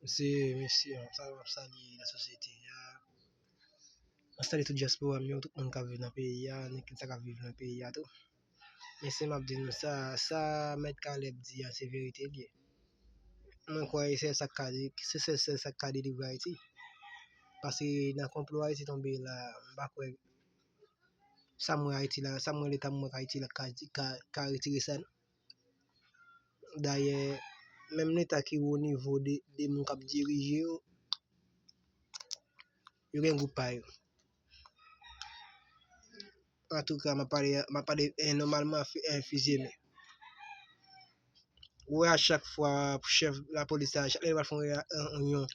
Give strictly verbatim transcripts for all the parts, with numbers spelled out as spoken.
Se mesye, sa m ap salye lasosyete a. M ap salye tout dyaspora m yo, tout moun k ap viv nan peyi a, nèg sa k ap viv nan peyi a tou. Mesye, m ap di nou sa, sa Mèt Caleb di a, se verite l ye. Mwen kwè se sèl sa k ka, se sèl, sèl sa k ka delivre Ayiti. Paske nan konplo Ayiti tonbe la, m pa kwè sa m wè Ayiti la, sa m wè leta m wè Ayiti la ka, ka, ka retire sa non. Dayè, menm leta ki o nivo de, de moun k ap dirije yo, yo gen gwoup pa yo. Antouka, m ap pale, m ap pale, eh, nòmalman, fi- eh, fizyeme. Ou wè, a chak fwa, chèf lapolis la, chak lè l pral fè yon, yon, yon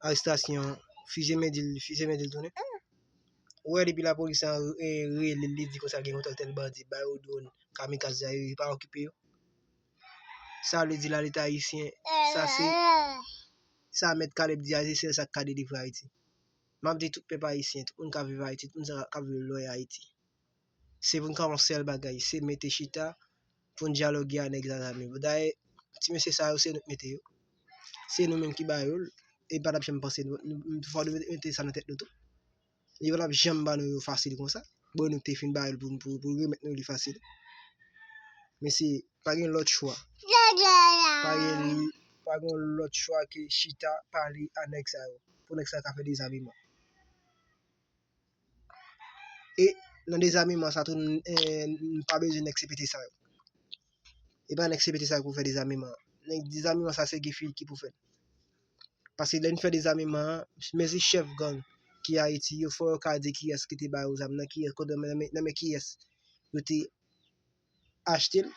arestasyon, fizyeme di l, fizyeme di l tounen. Ou wè, depi lapolis la, eh, rele l, li di konsa gen yon tèl, tèl bandi, ba yo dwòn, kamikaz la, yo pa okipe yo. Sa vle di la, leta ayisyen, sa se, sa Mèt Caleb di a, se sèl sa k ka delivre Ayiti. M ap di tout pèp ayisyen, tout moun k ap viv Ayiti, tout moun sa k ap viv lwen Ayiti. Se pou n ka yon sèl bagay, se mete chita pou n dyaloge a nèg zazami yo. Dayè, ti mesye sa yo, se nou k mete yo. Se nou menm ki ba yo l, e pa t ap janm panse nou. Nou, nou, fò nou mete sa nan tèt nou tou. Yo pa t ap janm ba nou yo fasil konsa. Bon, nou te fin ba yo l pou, pou, pou remèt nou li fasil. Men se, pa gen lòt chwa. Pa gen, pa gen lòt chwa ke chita, pale a nèg sa yo. Pou nèg sa yo ka fè dezameman. E nan dezameman sa tou, n, eh, n pa bezwen nèg C P T sa yo. E pa nèg C P T sa yo pou fè dezameman an. Nèg dezameman sa se Guy Philippe ki pou fè l. Paske lè n fè dezameman an, men si chèf gang ki Ayiti yo, fò yo ka di kiyès ki te ba yo zam nan, kiyès, kote, nan men, nan men kiyès yo te achte l.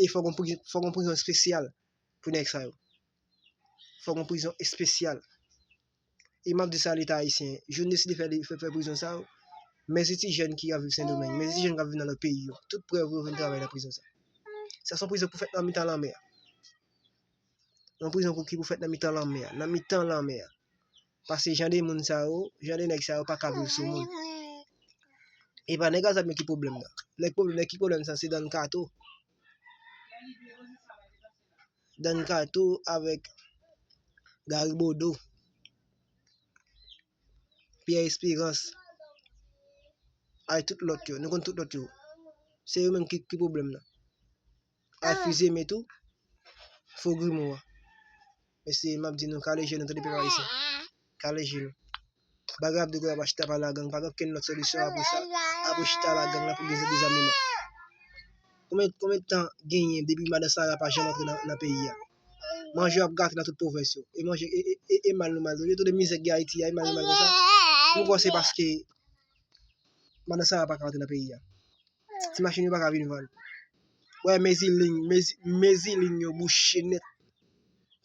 E fò gon pri- fò gon prizon espesyal pou nèg sa yo. Fò gon prizon espesyal. E m ap di sa leta ayisyen, jou n deside fè, fè, fè prizon sa yo, men se ti jèn ki ap viv Sendomeng, men se ti jèn k ap viv nan lòt peyi yo, tout prèv yo vin travay nan prizon sa. Sa se yon prizon pou fèt nan mitan lanmè a. Yon prizon pou ki pou fèt nan mitan lanmè a, nan mitan lanmè a. Paske jan de moun sa yo, jan de nèg sa yo pa ka viv sou moun. E pa nèg a zam yo ki pwoblèm nan. Nèg pwoblèm, nèg ki pwoblèm sa se Don Kato. Don Kato avèk Gary Bodeau, Pierre Espérance, ay tout lòt yo, nou konn tout lòt yo. Se yo menm ki, ki pwoblèm nan. Ay fizyeme tou, fo grimo a. Mesye, m ap di nou, kale je nou, tande pèp ayisyen. Kale je nou. Bagay ap dekoule, ap chita pale a gang, pa gen okenn lòt solisyon apre sa, apre chita pale a gang la pou gen dezameman. Konbyen, konbyen tan genyen depi madan Sara pa janm antre nan, nan peyi a? Manje yo ap gate nan tout pwovens yo. E manje, e, e, e, e mal nou mal, yo tande mizè ki gen Ayiti a, e mal nou mal konsa. Nou kwè se paske madan Sara pa ka antre nan peyi a. Ti machin yo pa ka vin vann. Wè, mezi liy, mezi, mezi liy yo bouche nèt.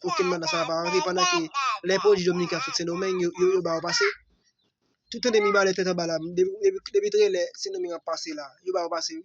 Okenn madan Sara pa rantre, pandan ke lè pwodui Dominiken ap sot Sendomeng, yo, yo, yo ba yo pase. Tout tande Mibalè tèt anba la, depi, depi, depi trelè Sendomeng ap pase la, yo ba yo pase, wi.